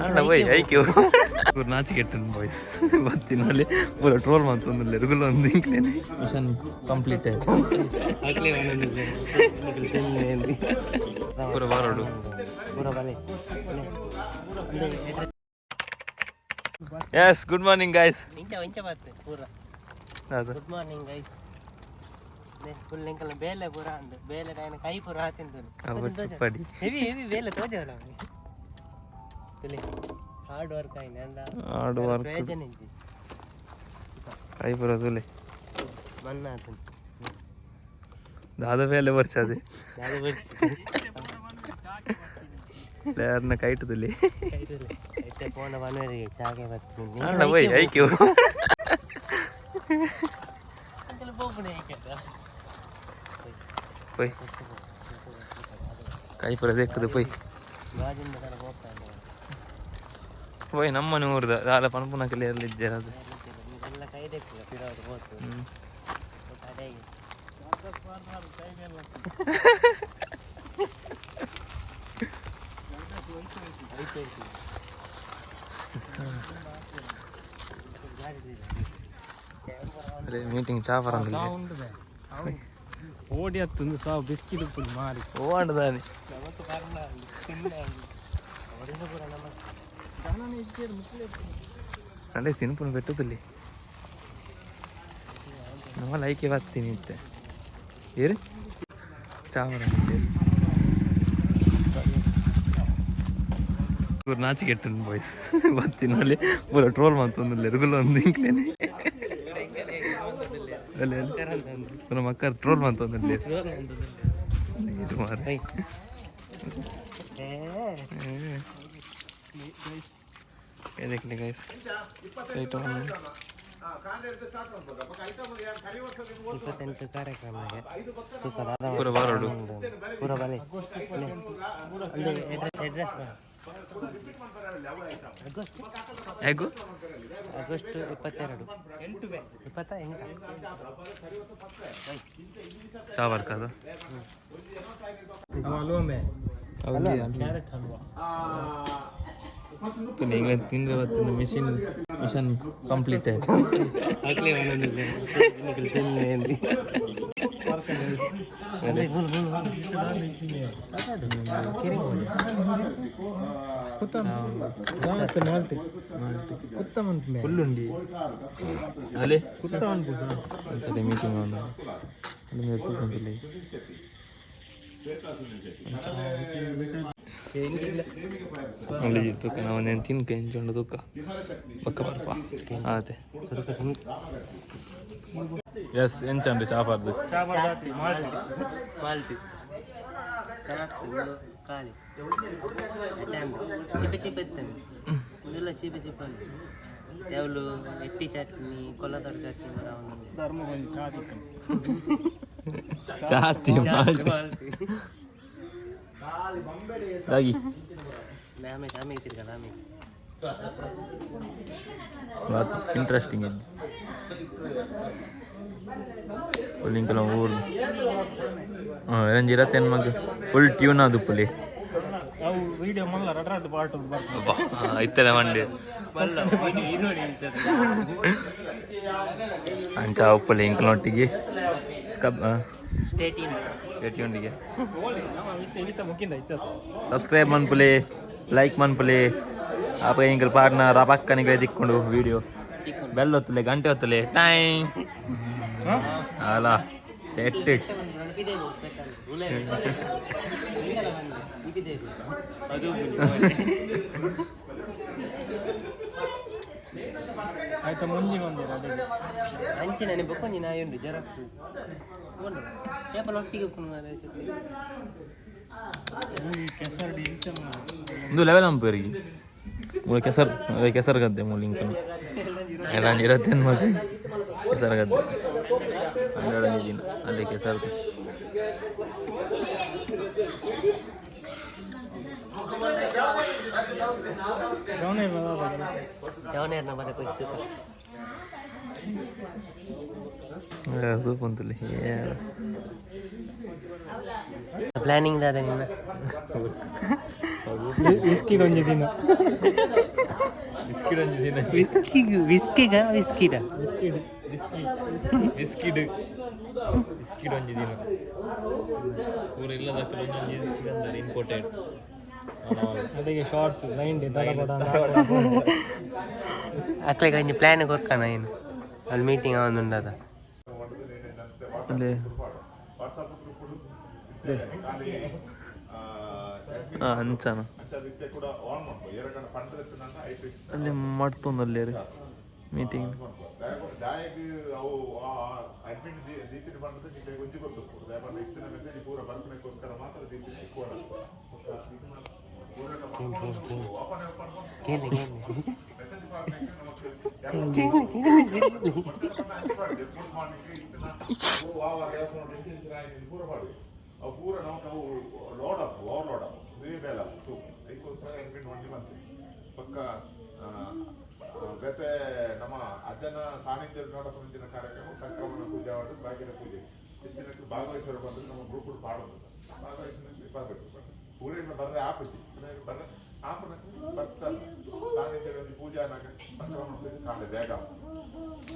ಅಣ್ಣ ಹೋಯ್ IQ ನಾಚಿಕೆಟ್ಟನ್ boys ಬತ್ತಿನಲ್ಲಿ ಪೂರ ಟ್ರೋಲ್ ಮಂತೊಂದುಲ್ಲೆರ್ ಗುಲ್ಲೊಂದು ಇಂಕ್ಲೇನೆ ಮಿಷನ್ ಕಂಪ್ಲೀಟ್ ಆಯ್ತು. ಪೂರ ಬಾರೋಡು. ಪೂರ ಬಲೆ. Yes, good morning guys. ಇಂಚ ಇಂಚ ಬತ್ತೆ ಪೂರ. ಅದು. Good morning guys. ಫುಲ್ ಎಂಕಲ್ನ ಬೇಲೆ ಪೂರ ಅಂದು ಬೇಲೆ ಕಾಯಿನ ಕೈ ಪೂರ ಹಾತಿಂತು. ಚುಪ್ಪಡಿ. ಹೆವಿ ಹೆವಿ ಬೇಲೆ ತೋಜವಲ್ಲ ತುಲಿ ಹಾರ್ಡ್ ವರ್ಕ್ ಆಯ್ನ ಅಂದ. Hard work. ಪ್ರಯೋಜನ ಇಜ್ಜಿ. ಕೈ ಪೂರ ತುಲೆ. ಮಣ್ಣ ಆತುಂಡು. ದಾದ ಬೇಲೆ ವರ್ಷ ಅದೇ. ದಾದ ಬರ್ಚಿ. ಲೇರ್ನ ಕೈಟ್ ತುಲಿ. ಐತೆ ಪೋನ ಬನ್ವರಿಗೆ ಚಾಗೆ ಬರ್ತೀನಿ. ಅಣ್ಣ ಹೋಯ್ ಐಕ್ಯು. ಅಂತೆಲ್ಲ ಪೋಪುನೆ ಐಕೆದ. ಪೋಯ್ ಕೈ ಪೂರ ದೆಕ್ಕದು ಪೋಯ್. ಗಾಜಿನ ತರ ಪೋಪ. ಪೋಯ್ ನಮ್ಮನೆ ಊರ್ದ ದಾಲ ಪನ್ಪುನಕಲೆ ಇರ್ಲಿಜ್ಜೆರ್ ಅದು. ಎಲ್ಲ ಕೈ ದೆಕ್ಕುಗ ಪಿರವು ಪೋತು. ಹ್ಮ್. ಅದೇ. ಅರೆ ಮೀಟಿಂಗ್ ಚಾ ಬರಂದಿಲ್ಲ. ಓಡಿ ಹತ್ತೊಂದು ಸಾವು ಬಿಸ್ಕಿಟ್ ಉಪ್ಪುಂಡು ಮಾರಿ. ಓ ಅಂಡದಾನೆ. ನಮಕ್ ಬರ್ಲ ತಿನ್ನ ಅವರಿಂದ ಪೂರ ನಮ್ಮ. ಅಲ್ಲೇ ತಿನ್ಪುನ ಪೆಟ್ಟುತ್ತಲ್ಲಿ ನಮ್ಮ ಲೈಕೆ ಬರ್ತೀನಿ ಇತ್ತೆ ಏರು ಚಾ ಬರಂದಿಲ್ಲ. ನಾಚಿಕೆಟ್ಟನ್ ಬಾಯ್ಸ್ ಬತ್ತಿನಲ್ಲಿ ಪೂರ ಟ್ರೋಲ್ ಮಂತೊಂದುಲ್ಲೆರ್ ಗುಲ್ಲೊಂದು ಇಂಕ್ಲೇನೆ ಅಲ್ಲಿ ಅಲ್ಲಿ ಪೂರ ಮಕ್ಕರ್ ಟ್ರೋಲ್ ಮಂತೊಂದುಲ್ಲೆರ್ ಇದು ಮಾರ್ರೆ. ಏ ಗೈಸ್ ರೈಟ್. 28 ಕಾರ್ಯಕ್ರಮಕ್ಕೆ ಪೂರ ಬಾರೋಡು. ಪೂರ ಬಲೆ ಅಂದ್ರೆ ಅಡ್ರೆಸ್ ಅಡ್ರೆಸ್ ಆಗಸ್ಟ್. ಹೇಗು. ಆಗಸ್ಟ್ 22, 28. ಚಾ ಬರ್ಕದ. ಹಲ್ವಾ ಕ್ಯಾರೆಟ್ ಹಲ್ವಾ. ತಿಂದ್ರೆ ಬತ್ತಿನ ಮಿಷಿನ್ ಮಿಷನ್ ಕಂಪ್ಲೀಟ್ ಆಯ್ತು. ಆಗ್ಲೇ ಫುಲ್ ಫುಲ್. ಮಾಲ್ಟಿ ಕುತ್ತ ಮನ್ಪುನೆ. ಫುಲ್ ಉಂಡಿ ಅಲ್ಲಿ. ಕುತ್ತ ಮನ್ಪು. ಒಂದ್ಸಲ ಮೀಟಿಂಗ್ ಒಂದು ಅಲ್ಲಿ ಮೇಲೆ ತೂಕೊಂತಿಲ್ಲ. ಅಲ್ಲಿ ತೂಕ ನಾವು నేను ತಿನ್ಕ ಎಂಚುಂಡು ತೂಕ ಪಕ್ಕ ಬರ್ಪ ಆತೆ. ಎಸ್, ಎಂಚಂಡು ಚಾಪಾರ್ದು? ಮಾಲ್ಟಿ ಮಾಲ್ಟಿ ಖಾಲಿ ಚಿಪ್ಪೆ ಚಿಪ್ಪೆ ಇತ್ತೇನೆ ಇದೆಲ್ಲ ಚೀಪೆ ಚಿಪ್ಪೆ ಯಾವಲು ಎಟ್ಟಿ ಚಟ್ನಿ ಕೊಲ್ಲದೊಡ್ಡ ಚಟ್ನಿ ಬರ. ಧರ್ಮ ಕೊಂಚ ಚಾ ತಿಕ್ಕನು. ಚಾತಿ ಮಾಲ್ಟಿ ದಾಗಿ. ಆಮೇಲೆ ಆಮೇಲೆ ತಿರ್ಗಲ್ಲ ಆಮೇಲೆ. ಇಂಟ್ರೆಸ್ಟಿಂಗ್ ಇದೆ. ಫುಲ್ ಇಂಕಲ ಊರು ರಂಜಿ ಇರತ್ತೆ ಮಗ ಫುಲ್ ಟ್ಯೂನ್ ಅದು ಪುಲಿ. ಅವು ವಿಡಿಯೋ ಮಲ್ಲ ರಡ್ ರಡ್ ಪಾರ್ಟ್ ಬರ್ತದೆ. ಇತ್ತಲ್ಲ ಮಂಡಿ. ಬಲ್ಲ 20 ನಿಮಿಷ. ಅಂಚ ಉಪ್ಪುಲಿ ಇಂಕಲೊಟ್ಟಿಗೆ ಸ್ಕಬ್. ಸ್ಟೇಟಿನ್. ಉಂಡಿಗೆ. ಇತ್ತ ಮುಕ್ಕಿಂದ ಇಚ್ಚತ್ತು. ಸಬ್ಸ್ಕ್ರೈಬ್ ಮನ್ಪುಲಿ, ಲೈಕ್ ಮನ್ಪುಲಿ. ಆಪ ಇಂಕಲ್ ಪಾರ್ಟ್ನರ್ ಆ ಪಕ್ಕನಿಗೆ ದಿಕ್ಕೊಂಡು ವಿಡಿಯೋ ಬೆಲ್ ಒತ್ತಲೆ, ಗಂಟೆ ಒತ್ತಲೆ. ಟೈಮ್ ಅಲ್ಲ ಎಟ್ಟು. ಅದು. ಆಯ್ತಾ ಮುಂಜಿ ಬಂದಿರ ಅದೇ. ಅಂಚಿನ ಬೊಕ್ಕೊಂಜಿ ನಾಯಿ ಉಂಡು ಜೆರಾಕ್ಸ್ ಪೇಪರ್ ಒಟ್ಟಿಗೆ ಉಪ್ಪುನು ಮಾರ್ರೆ. ಕೆಸರು ಇಂಚ. ಒಂದು ಲೆವೆಲ್ ಅಂಪೇರಿಗೆ ಮೂಲ ಕೆಸರು, ಅದೇ ಕೆಸರು ಗದ್ದೆ. ಮೂಲ ಇಂಕನು ಎಲ್ಲ ಇರತ್ತೆ ಮಗ ಕೆಸರು ಗದ್ದೆ ಹನ್ನೆರಡು ದಿನ ಅಲ್ಲಿ ಕೆಸರು. ಜವನೇರ್ನ ಬರ ಕೊಯ್ತು. ತೂಪುಂತಲ್ಲಿ. ಪ್ಲಾನಿಂಗ್ ದಾದ ನಿನ್ನ? ವಿಸ್ಕಿ ಒಂಜಿ ದಿನ. ವಿಸ್ಕಿಡ್ ಒಂಜಿ ದಿನ. ವಿಸ್ಕಿ ವಿಸ್ಕಿಗ ವಿಸ್ಕಿಡ. ವಿಸ್ಕಿ. ವಿಸ್ಕಿ ವಿಸ್ಕಿಡ್ ವಿಸ್ಕಿಡ್ ಒಂಜಿ ದಿನ. ಪೂರ ಇಲ್ಲದಕ್ಕಲು ಒಂಜೊಂಜಿ ವಿಸ್ಕಿ ಅಂತಾರೆ ಇಂಪೋರ್ಟೆಡ್. ಅದಕ್ಕೆ ಶಾರ್ಟ್ಸ್ 9 ಡೇ ದಡ ಬಡ. ಅಕ್ಲೆಗ್ ಒಂಜಿ ಪ್ಲಾನ್ ಕೊರ್ಕಣ ಏನು ಅಲ್ಲಿ ಮೀಟಿಂಗ್ ಆವೊಂದುಂಡದ. ಅಲ್ಲಿ ಅಂಚನ ಅಲ್ಲಿ ಮಾಡ್ತೊಂದಲ್ಲಿ ಮೀಟಿಂಗ್. ದಾಯಗ್ ಅವು ಅಡ್ಮಿನ್ ದೀತಿನ ಪಂಡದ ನಿಮಗೆ ಒಂಜಿ ಗೊತ್ತುಪ್ಪು. ದಯಪಂಡ ಇತ್ತಿನ ಮೆಸೇಜ್ ಪೂರ ಬರ್ಪಣೆಗೋಸ್ಕರ ಮಾತ್ರ ದೀತಿನ ಇಕ್ಕೋಣ. ಕೇಳಿ ಕೇಳಿ. ಗುಡ್ ಮಾರ್ನಿಂಗ್ ಇತ್ತಿನ ವಾ ದೇವಸ್ಥಾನ ಇಂಚಿನ ಪೂರ ಪಾಡುವೆ. ಅವು ಪೂರ ನಮಕ್ ಅವು load up over load up ಇವೇ ಬೇಲೆ ಅವು ತೂ. ಐಕ್ಕೋಸ್ಕರ ಅಡ್ಮಿನ್ ಒಂಜಿ ಮಂತೆ ಪಕ್ಕ ಬೇತೆ ನಮ್ಮ ಅಜ್ಜನ ಸಾನ್ನಿಧ್ಯ ನೋಡ ಕಾರ್ಯಕ್ರಮ ಸಂಕ್ರಮಣ ಪೂಜೆ ಆವಡ್ ಬಾಗಿನ ಪೂಜೆ ಹೆಚ್ಚಿನ ಭಾಗವಹಿಸೋರು ಬಂದ್ರೆ ನಮ್ಮ ಗ್ರೂಪ್ ಪಾಡೋದು ಭಾಗವಹಿಸಿದ ಭಾಗವಹಿಸಬೇಕು. ಊರಿನ ಬರ್ರೆ ಆಪುಜಿ ಬರ್ರೆ ಆಪುನ ಬರ್ತಾರೆ. ಸಾನ್ನಿಧ್ಯದಲ್ಲಿ ಪೂಜೆ ಆನಾಗ ಸಂಕ್ರಮಣ ಪೂಜೆ ಸಾಲೆ ಬೇಗ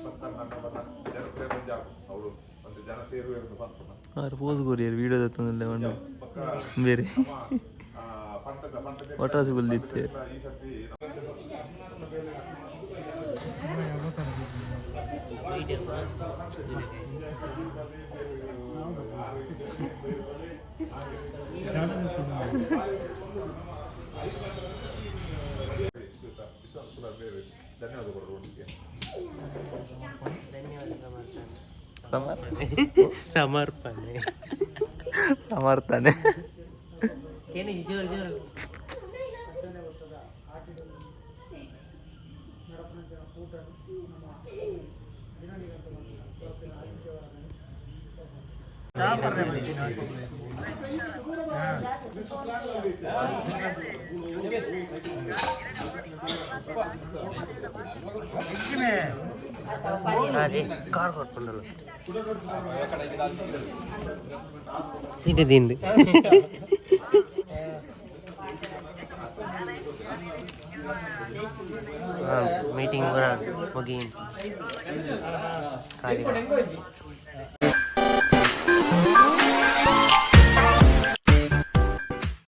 ಬರ್ತಾರೆ. ನನ್ನ ಬನ್ನ ಜನಪ್ರಿಯ ಒಂಜಿ ಆಪು ಅವರು ಒಂದು ಜನ ಸೇರುವೆ ಒಂದು ಪನ್ಪುನ. ಆರು ಪೋಸ್ ಕೊರಿಯರ್ ವೀಡಿಯೋ ದತ್ತೊಂದಿಲ್ಲ ಒಂದು. ಪಕ್ಕ ಬೇರೆ. ನಮ್ಮ ಪಂಟದ ಪಂಟದ ಒಟ್ರಾಸಿ ಕುಲ್ದಿತ್ತೆ. ಈ ಸರ್ತಿ ಧನ್ಯವಾದಗಳು ಒಟ್ಟಿಗೆ. ಧನ್ಯವಾದ. ಸಮರ್ ಸಮರ್ಪಣೆ. ಸಮರ್ಥನೆ. ಕೇಳಿ ಜೋರು ಜೋರು. ಅದೇ ಕಾರ್ ಕೊಟ್ಕೊಂಡಲ್ಲ ಸೀಟೆ ದಿಂಡು. ಮೀಟಿಂಗ್ ಮುಗಿ ಖಾಲಿ.